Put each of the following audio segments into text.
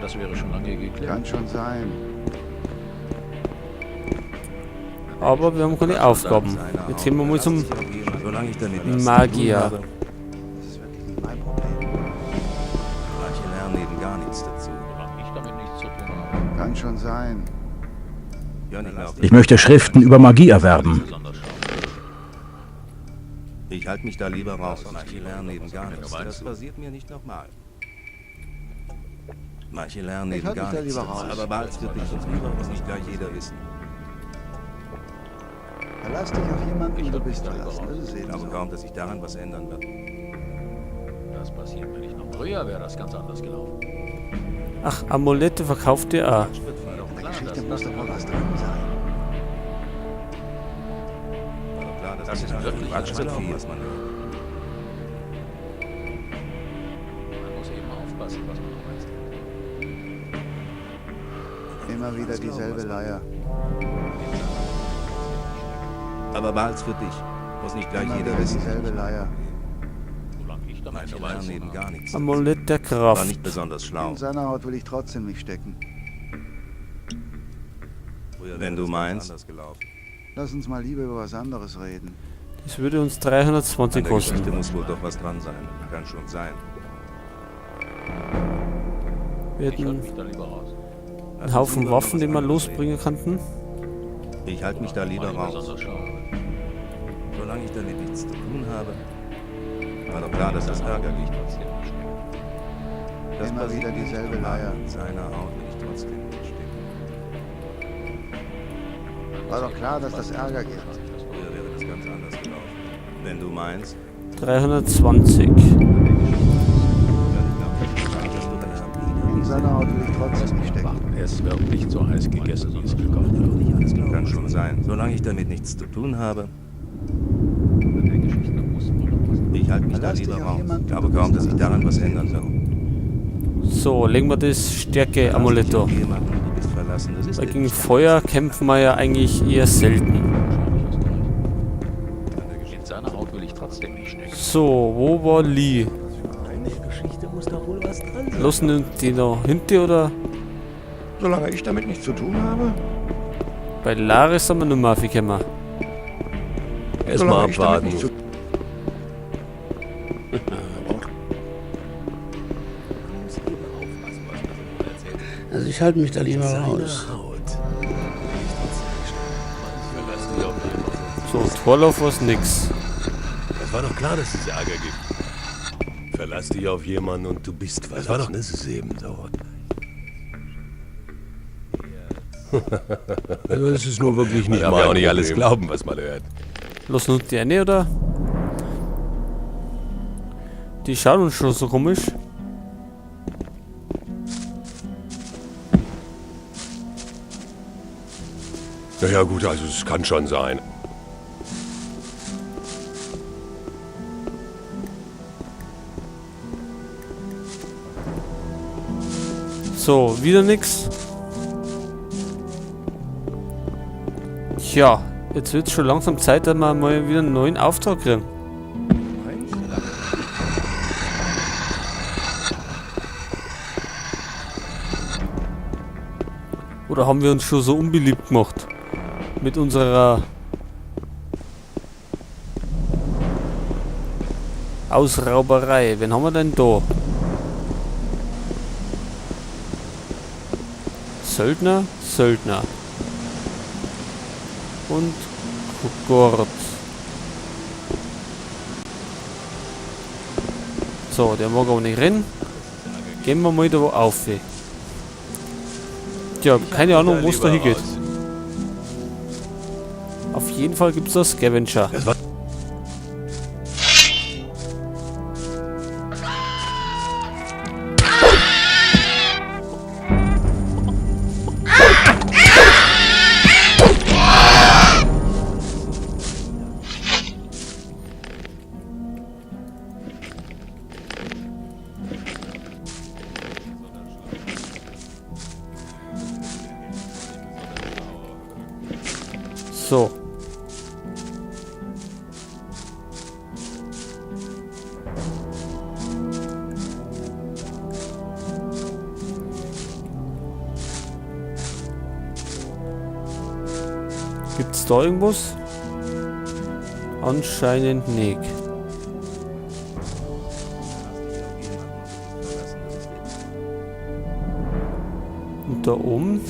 das wäre schon lange geklärt. Kann schon sein. Aber wir haben keine Aufgaben. Jetzt gehen wir mal zum Solange ich damit nichts zu tun Magier. habe. Das ist wirklich nicht mein Problem. Manche lernen eben gar nichts dazu. Solange ich damit nichts zu tun habe. Kann schon sein. Hör nicht mehr auf Ich möchte Schriften über Magie erwerben. Besonders schlau. Ich halte mich da lieber raus. Manche lernen eben gar nichts. Das passiert mir nicht nochmal. Manche lernen Ich eben halte mich gar da nichts lieber dazu. raus. Aber behalt's für dich. Lieber muss nicht gleich jeder wissen. Verlass dich auf jemanden Ich und du halte mich bist da lieber verlassen. raus. Das ist Ich eben glaube so. kaum, dass sich daran was ändern wird. Das passiert mir nicht noch. Früher wäre das ganz anders gelaufen. Ach, Amulette verkauft ihr auch. War doch In der klar, Geschichte dass muss das doch wohl was dran sein. War doch klar, dass Das die ist Sache wirklich Quatsch ein wird viel, was man hört. Man muss eben aufpassen, was man auch erzählt. Immer wieder dieselbe Leier. Aber behalt's für dich. Muss nicht gleich Immer jeder wieder wissen. dieselbe Leier. Solange ich damit Manche nichts lernen zu tun eben habe. gar nichts dazu. Amulett der War Kraft. nicht besonders schlau. In seiner Haut will ich trotzdem nicht stecken. Wenn du meinst. Lass uns mal lieber über was anderes reden. Das würde uns 320 An der kosten. Geschichte muss wohl doch was dran sein. Kann schon sein. Wir Ich halte hätten mich da lieber raus. einen Haufen Waffen, die wir losbringen könnten. Ich halte mich da lieber War nicht raus. besonders schlau. Solange ich damit nichts zu tun habe. War doch klar, dass das Ärger will ich gibt. trotzdem nicht stecken. Das Immer passiert wieder mir nicht dieselbe nochmal. Leier. In seiner Haut will ich trotzdem nicht stecken. Man War muss doch eben klar, dass das aufpassen, Ärger was man gibt. auch Früher wäre das ganz anders gelaufen. Wenn du meinst. 320. In seiner Haut will ich trotzdem nicht stecken. Es wird nicht so heiß gegessen, wie es gekocht wird. Kann schon sein. Solange ich damit nichts zu tun habe. An der Geschichte muss wohl doch was dran Ich halte mich da Verlass dich lieber auf raus. jemanden, Ich glaube du kaum, bist dass sich daran was ändern wird. So, legen wir das Stärke-Amulett da. Verlass dich auf jemanden, du bist verlassen. Das ist Weil gegen eben- Feuer kämpfen wir ja eigentlich eher selten. Wahrscheinlich hast du recht. In seiner Haut will ich trotzdem nicht stecken. So, wo war Lee? An der Geschichte muss doch wohl was dran sein. Lassen wir die da hinten oder? Solange ich damit nichts zu tun habe? Bei Laris sind wir nicht mehr aufgekommen. Erstmal Solange ich damit abwarten. nichts zu Also ich halte mich da lieber raus. So, Torlauf war's nix. Es war doch klar, dass es Ärger gibt. Verlass dich auf jemanden und du bist verlassen. Das war doch, das ist eben so. Also das ist nur wirklich nicht darf mein ja auch nicht alles Problem. glauben, was man hört. Lassen uns die eine oder? Die schauen uns schon so komisch. Ja, ja, gut, also es kann schon sein. So, wieder nix. Tja, jetzt wird's schon langsam Zeit, dass wir mal wieder einen neuen Auftrag kriegen. Oder haben wir uns schon so unbeliebt gemacht? Mit unserer Ausrauberei. Wen haben wir denn da? Söldner, Söldner. Und Gurt. So, der mag aber nicht rennen. Gehen wir mal da wo auf. Tja, keine Ahnung, wo es da hingeht. Auf jeden Fall gibt es da Scavenger. Das war So. Gibt's da irgendwas? Anscheinend nicht. Und da oben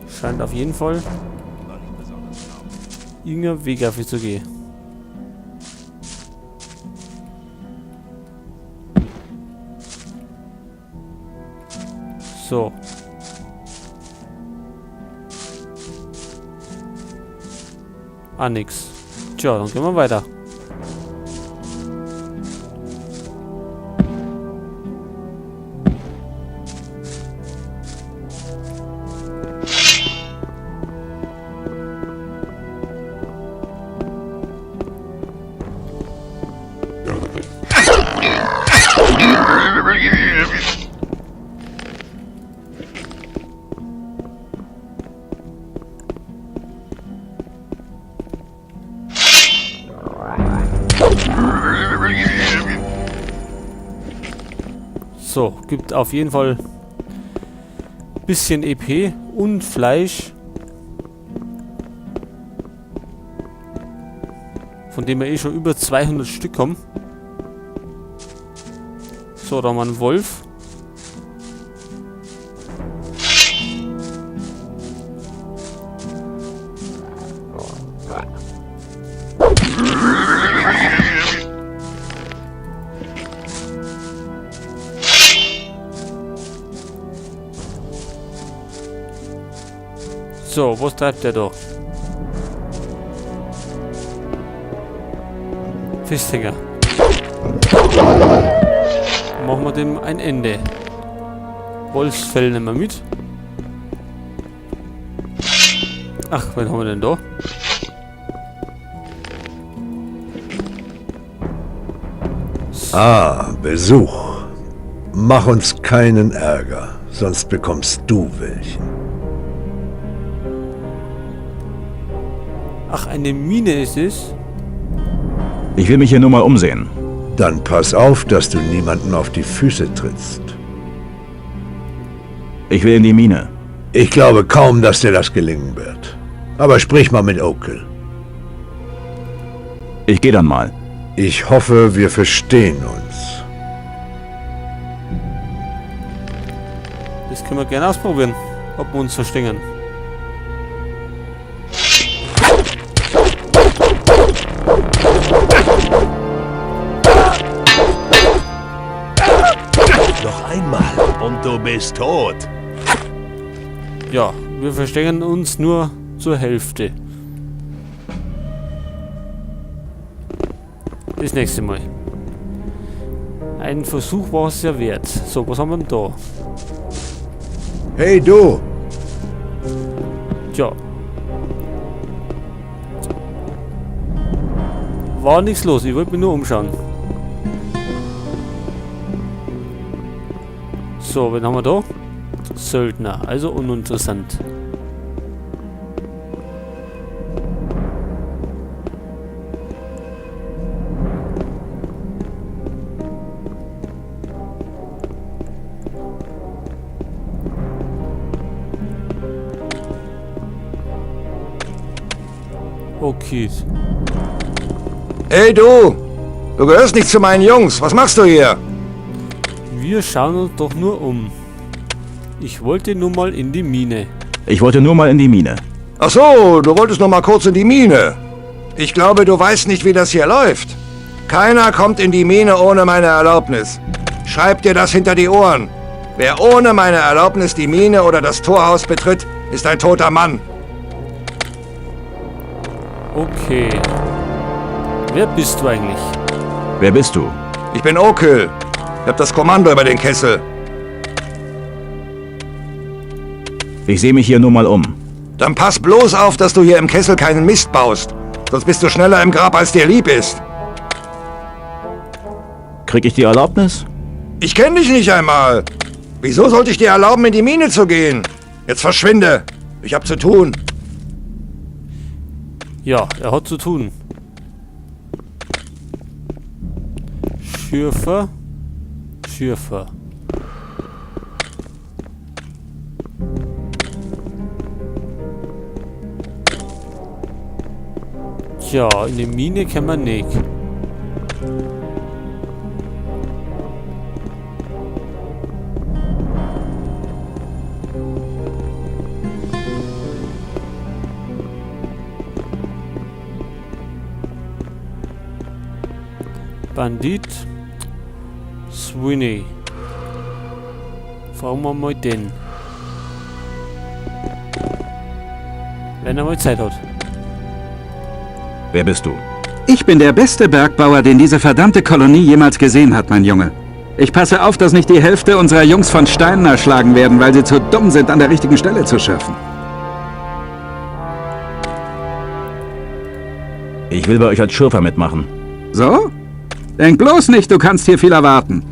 scheint auf jeden Fall irgendein Weg auf zu gehen. So. Ah, nix. Tja, dann gehen wir weiter. So, gibt auf jeden Fall ein bisschen EP und Fleisch. Von dem wir eh schon über 200 Stück haben. So, da haben wir einen Wolf. So, was treibt der da? Festhänger. Machen wir dem ein Ende. Wolfsfell nehmen wir mit. Ach, wen haben wir denn da? Ah, Besuch. Mach uns keinen Ärger, sonst bekommst du welchen. Ach, eine Mine ist es? Ich will mich hier nur mal umsehen. Dann pass auf, dass du niemanden auf die Füße trittst. Ich will in die Mine. Ich glaube kaum, dass dir das gelingen wird. Aber sprich mal mit Okel. Ich gehe dann mal. Ich hoffe, wir verstehen uns. Das können wir gerne ausprobieren, ob wir uns verstehen. Noch einmal und du bist tot. Ja, wir verstehen uns nur zur Hälfte. Das nächste Mal. Ein Versuch war es ja wert. So, was haben wir denn da? Hey du! Tja. War nichts los, ich wollte mich nur umschauen. So, wen haben wir da? Söldner, also uninteressant. Okay. Hey du! Du gehörst nicht zu meinen Jungs. Was machst du hier? Wir schauen uns doch nur um. Ich wollte nur mal in die Mine. Ich wollte nur mal in die Mine. Ach so, du wolltest noch mal kurz in die Mine. Ich glaube, du weißt nicht, wie das hier läuft. Keiner kommt in die Mine ohne meine Erlaubnis. Schreib dir das hinter die Ohren. Wer ohne meine Erlaubnis die Mine oder das Torhaus betritt, ist ein toter Mann. Okay. Wer bist du eigentlich? Wer bist du? Ich bin Okel. Ich hab das Kommando über den Kessel. Ich sehe mich hier nur mal um. Dann pass bloß auf, dass du hier im Kessel keinen Mist baust. Sonst bist du schneller im Grab, als dir lieb ist. Krieg ich die Erlaubnis? Ich kenne dich nicht einmal. Wieso sollte ich dir erlauben, in die Mine zu gehen? Jetzt verschwinde. Ich hab zu tun. Ja, er hat zu tun. Schürfer. Schürfer. Tja, in die Mine können wir nicht. Bandit Sweeney. Fragen wir mal den. Wenn er mal Zeit hat. Wer bist du? Ich bin der beste Bergbauer, den diese verdammte Kolonie jemals gesehen hat, mein Junge. Ich passe auf, dass nicht die Hälfte unserer Jungs von Steinen erschlagen werden, weil sie zu dumm sind, an der richtigen Stelle zu schürfen. Ich will bei euch als Schürfer mitmachen. So? Denk bloß nicht, du kannst hier viel erwarten.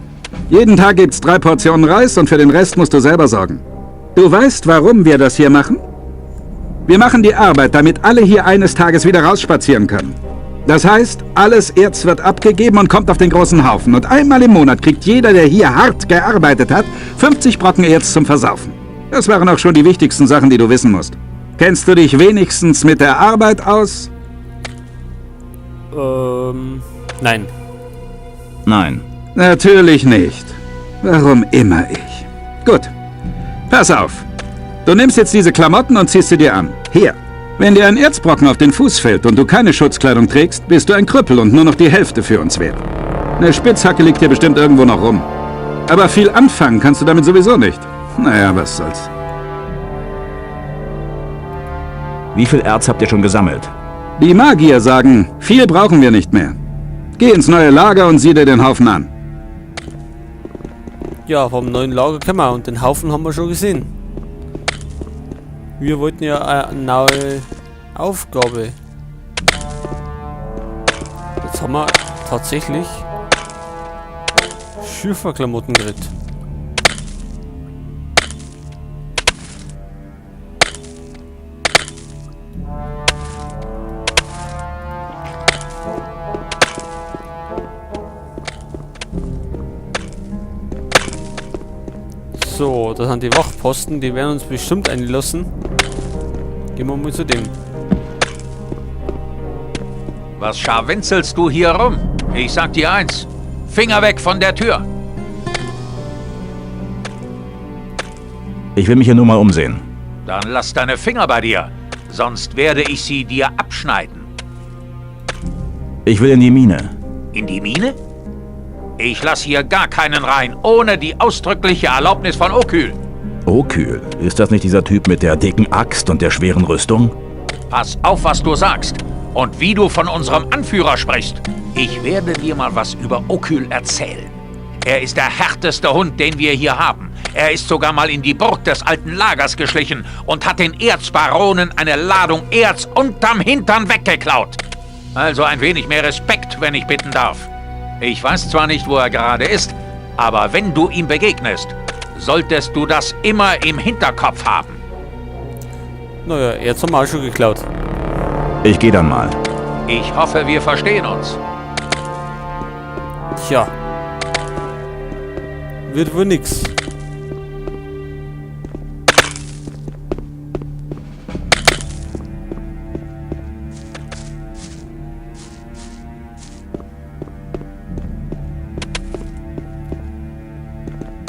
Jeden Tag gibt's 3 Portionen Reis und für den Rest musst du selber sorgen. Du weißt, warum wir das hier machen? Wir machen die Arbeit, damit alle hier eines Tages wieder rausspazieren können. Das heißt, alles Erz wird abgegeben und kommt auf den großen Haufen. Und einmal im Monat kriegt jeder, der hier hart gearbeitet hat, 50 Brocken Erz zum Versaufen. Das waren auch schon die wichtigsten Sachen, die du wissen musst. Kennst du dich wenigstens mit der Arbeit aus? Nein. Nein. Natürlich nicht. Warum immer ich? Gut. Pass auf. Du nimmst jetzt diese Klamotten und ziehst sie dir an. Hier. Wenn dir ein Erzbrocken auf den Fuß fällt und du keine Schutzkleidung trägst, bist du ein Krüppel und nur noch die Hälfte für uns wert. Eine Spitzhacke liegt hier bestimmt irgendwo noch rum. Aber viel anfangen kannst du damit sowieso nicht. Naja, was soll's. Wie viel Erz habt ihr schon gesammelt? Die Magier sagen, viel brauchen wir nicht mehr. Geh ins neue Lager und sieh dir den Haufen an. Ja, vom neuen Lager kommen wir und den Haufen haben wir schon gesehen. Wir wollten ja eine neue Aufgabe. Jetzt haben wir tatsächlich Schürferklamotten gekriegt. So, das sind die Wachposten, die werden uns bestimmt einlassen. Gehen wir mal zu dem. Was scharwenzelst du hier rum? Ich sag dir eins. Finger weg von der Tür. Ich will mich hier nur mal umsehen. Dann lass deine Finger bei dir, sonst werde ich sie dir abschneiden. Ich will in die Mine. In die Mine? Ich lass hier gar keinen rein, ohne die ausdrückliche Erlaubnis von Okyl. Okyl? Ist das nicht dieser Typ mit der dicken Axt und der schweren Rüstung? Pass auf, was du sagst und wie du von unserem Anführer sprichst. Ich werde dir mal was über Okyl erzählen. Er ist der härteste Hund, den wir hier haben. Er ist sogar mal in die Burg des alten Lagers geschlichen und hat den Erzbaronen eine Ladung Erz unterm Hintern weggeklaut. Also ein wenig mehr Respekt, wenn ich bitten darf. Ich weiß zwar nicht, wo er gerade ist, aber wenn du ihm begegnest, solltest du das immer im Hinterkopf haben. Naja, Erz haben wir auch schon geklaut. Ich geh dann mal. Ich hoffe, wir verstehen uns. Tja. Wird wohl nix.